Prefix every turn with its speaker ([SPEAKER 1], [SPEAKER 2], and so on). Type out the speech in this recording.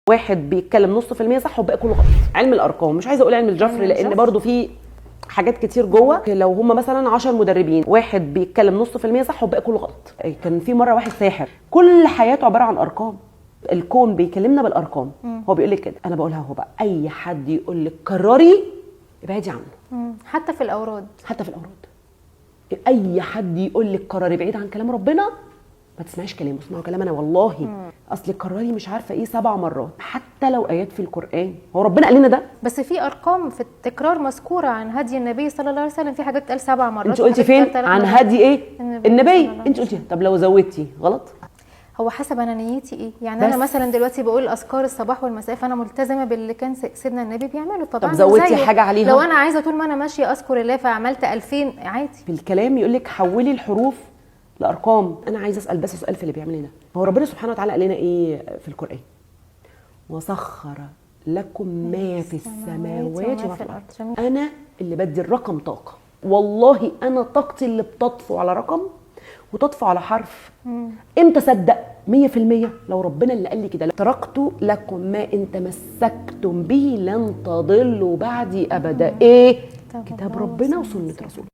[SPEAKER 1] واحد بيتكلم 0.5% صح والباقي كله غلط. علم الارقام، مش عايزه اقول علم الجفر
[SPEAKER 2] علم
[SPEAKER 1] لان
[SPEAKER 2] الجفر.
[SPEAKER 1] برضو في حاجات كتير جوه. لو هم مثلا 10 مدربين، واحد بيتكلم 0.5% صح والباقي كله غلط. كان في مرة واحد ساحر كل حياته عبارة عن ارقام، الكون بيكلمنا بالارقام. هو بيقول لك كده، انا بقولها اهو بقى، اي حد يقول لك كرري ابعدي عنه.
[SPEAKER 2] حتى في الاوراد،
[SPEAKER 1] حتى في الاوراد، اي حد يقول لك كرري بعيد عن كلام ربنا ما تسمعيش كلامه، اسمعوا كلام انا والله. اصل كرري مش عارفه ايه 7 مرات، حتى لو ايات في القران، هو ربنا قال لنا ده.
[SPEAKER 2] بس في ارقام في التكرار مذكورة عن هدي النبي صلى الله عليه وسلم، في حاجات اتقال 7 مرات.
[SPEAKER 1] انت قلتي
[SPEAKER 2] وحاجات
[SPEAKER 1] فين
[SPEAKER 2] اتقال 3
[SPEAKER 1] عن
[SPEAKER 2] مرات.
[SPEAKER 1] هدي ايه
[SPEAKER 2] النبي
[SPEAKER 1] النبي؟
[SPEAKER 2] صلى الله عليه
[SPEAKER 1] انت قلتي. طب لو زودتي غلط؟
[SPEAKER 2] هو حسب انا نيتي ايه يعني. انا
[SPEAKER 1] بس.
[SPEAKER 2] مثلا دلوقتي بقول اذكار الصباح والمساء، فانا ملتزمة باللي كان سيدنا النبي بيعمله، فبعمل
[SPEAKER 1] زودتي
[SPEAKER 2] زيه.
[SPEAKER 1] حاجة عليها؟
[SPEAKER 2] لو انا عايزه طول ما انا ماشية اذكر الله فعملت 2000 عادي.
[SPEAKER 1] في الكلام يقول لك حولي الحروف لارقام. انا عايزه اسال بس سؤال في اللي بيعمل ده، هو ربنا سبحانه وتعالى قال لنا ايه في القران؟ وسخر لكم ما في السماوات وما في الارض.
[SPEAKER 2] جميل.
[SPEAKER 1] انا اللي بدي الرقم طاقة، والله انا طاقتي اللي بتطفو على رقم وتطفو على حرف. امتى صدق 100%؟ لو ربنا اللي قال لي كده، تركت لكم ما ان تمسكتم به لن تضلوا بعدي ابدا. ايه؟
[SPEAKER 2] كتاب
[SPEAKER 1] كتاب
[SPEAKER 2] الله
[SPEAKER 1] ربنا
[SPEAKER 2] وسنة
[SPEAKER 1] وسنة رسوله.